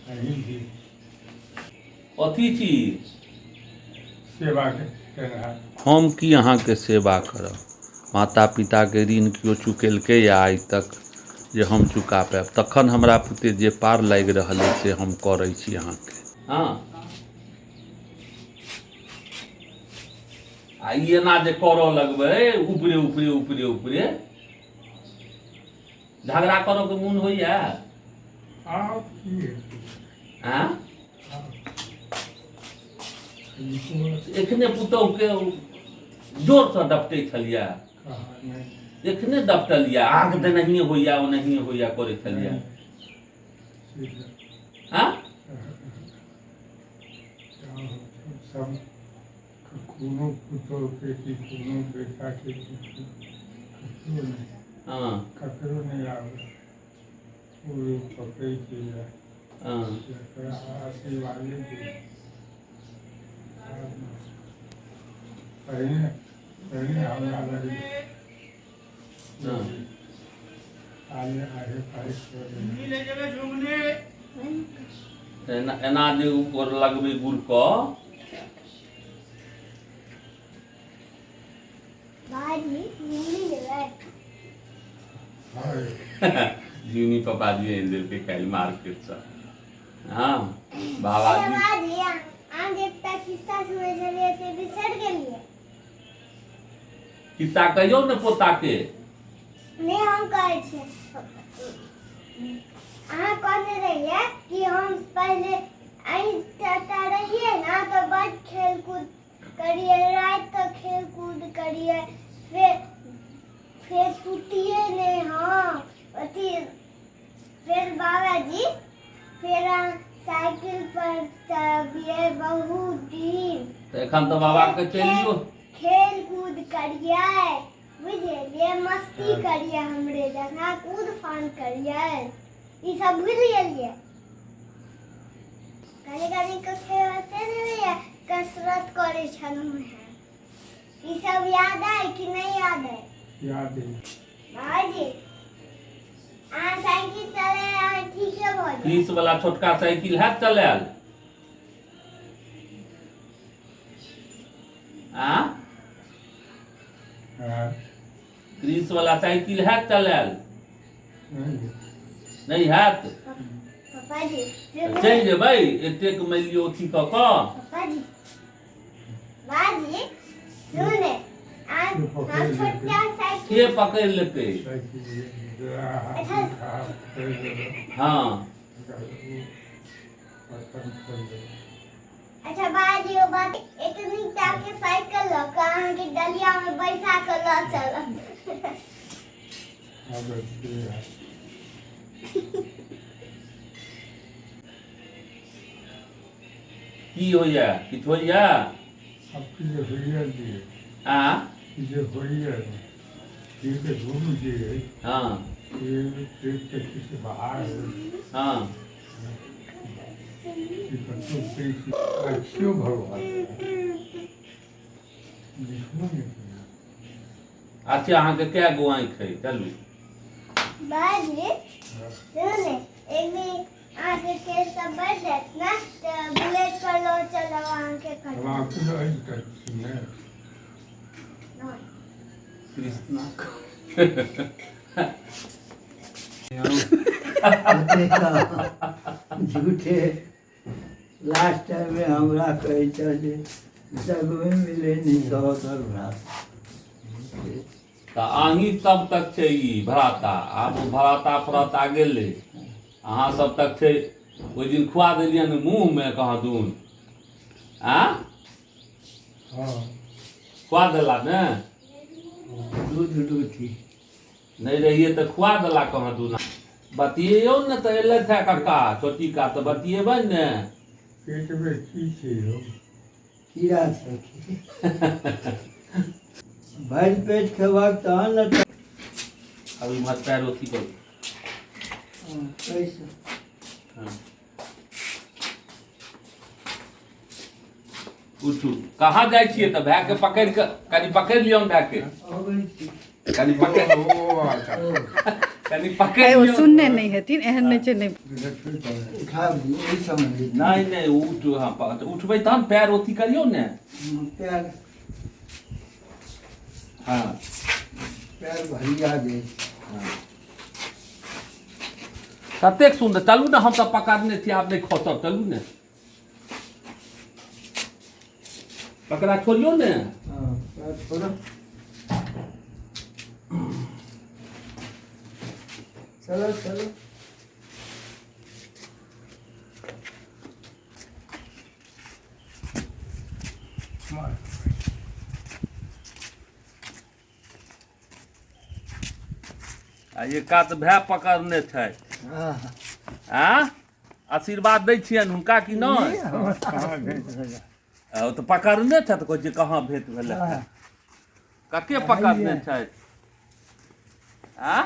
अहीं छी। अथी छी। सेवा केनहार। हम की अहाँके सेवा करब? माता पिताके ऋण केओ चुकेलकैए आइ तक जे हम चुका पायब? तखन हमरा पुते जे पार लागि रहल अछि से हम करै छी अहाँके। हँ, आ ई एना जे करऽ लगबै ऊपरे ऊपरे ऊपरे ऊपरे, झगड़ा करऽ के मोन होइया? आब की हेतै? आँ, एखने पुतहुके जोरसँ डपटै छलियै। कहाँ? नहि। एखने डपटलियै अहाँके तऽ। नहिए होइया, ओनाहिए होइया, करै छलियै। आँ, सब कोनो पुतोहके कि कोनो बेटाके कि ककरो नहि। ककरो नहि आबै ओ पकड़ै छै। जकरा आशीर्वादे दै। पहिने पहिने हमरा लग आगे आगे पाइ। एना एना जे ऊपर लगबै गुड़ कऽ। बाजी, घूमने जेबै? जूनी पापाजी आनि देलकै काल्हि मार्केटसँ। हँ बाबाजी। बाजी, अहाँ जे एकटा खिस्सा सुनै छलियै से बिसरि गेलियै? खिस्सा कहियौ ने पोताके। नहि, हम कहै छियै। अहाँ कहने रहियै कि हम पहिले अहीं चाचा रहियै ने तऽ बड खेलकूद करियै, राति तक खेलकूद करियै, फेर सुतियै नहि हम अथी। फेर बाबाजी, फेर अहाँ साइकिल पर चलबियै बहुत दिन। तऽ एखन तऽ बाबाके चलियो। खेल कूद करियै, बुझलियै? मस्ती करियै, हमरे जकाँ कूद फान करियै। ई सब भूलि गेलियै? कनि कनि के खेल से नहि होइए, कसरत करै छलहुँ हेँ। ई सब याद अइ कि नहि याद अइ? याद अइ। बाबाजी, अहाँ साइकिल चले अहाँ ठीके भऽ जायब। 30 वाला छोटका साइकिल हैत चलायल? आ हँ। 30 वाला साइकिल हैत चलायल? नहि। नहि हैत? पापाजी। तऽ चलि जेबै एतेक मानि लियौ अथी कऽ कऽ। पापाजी, बाजी, सुने, के पकड़ि हम लेतै? छोटका साइकिल। के पकड़ि लेतै? साइकिल हाथ पकड़ि लेलक। बटन खोलि देलक। अच्छा बाजी, ओ बात एतनी टा के साइकिल लऽ कऽ अहाँके डलिया में बैसा कऽ लऽ चलब। आब से हैत। की होइया? किछु होइया? आब की जे होइए दियै। आ की जे होइए, ठीक घूम दियै। पेटसँ किछु बाहर होइ कि कतहु पैघ अछियो भगवान देखबो नहि केलक। अच्छा, अहाँके कए गो आँखि है? चलू। बाजी, सुनू ने, एक दिन अहाँके केस सब बढ़ि जायत ने तऽ बुलेट पर लऽ चलब अहाँके। हम अपनो एहि कर छी ने। कृष्णा। झूठे लास्ट टाइममे हमरा कहै छल जे जगमे मिले नहि सहोदर भ्राता। तऽ अहीं सब तक छै ई भ्राता। आब ओ भ्राता फ्राता गेलै, अहाँ सब तक छै। ओहि दिन खुआ देलियनि मुँहमे कहाँ दून आ खुआ देला ने। दूध रोटी। नहि रहियै तऽ खुआ देला कहाँ दून। बतियौ ने तऽ एलथि हे कक्का छोटी का, तऽ बतियेबै ने। पेटमे की छै यौ? कीड़ा छै। भरि पेट खेबाक तहन ने। अब इम्हर पैर अथी करू। कैसे? हँ। उठू, कहाँ जाइ छियै? तऽ भायके पकड़ि कऽ कनि पकड़ि लियौ भायके। अबै छी। कनि पकड़ि ओ अच्छा। ओ। कनि ओ पकड़ियौ। सुनने नहि हेथिन, एहन नहि छै नहि। उठा दियौ, ओहि समय। नहि नहि, उठ, हँ, उठबै तहन पैर अथी करियौ ने। पैर। हँ। पैर भरिया जाइ। कतेक सुन्दर। चलू ने, हम तऽ पकड़ने छी, आब नहि खसब। चलू ने, पकड़ा छोड़ियौ ने। हँ, पैर छोड़ो, चलो चलो। आ एक कात भाय पकड़ने छथि। हँ। आ आशीर्वाद दै छियनि हुनका कि नहि? कहाँ भेट भेलै? आ, ओ तऽ पकड़ने छथि, कहै छियै कहाँ भेट भेलै? हँ। कते पकड़ने छथि? आ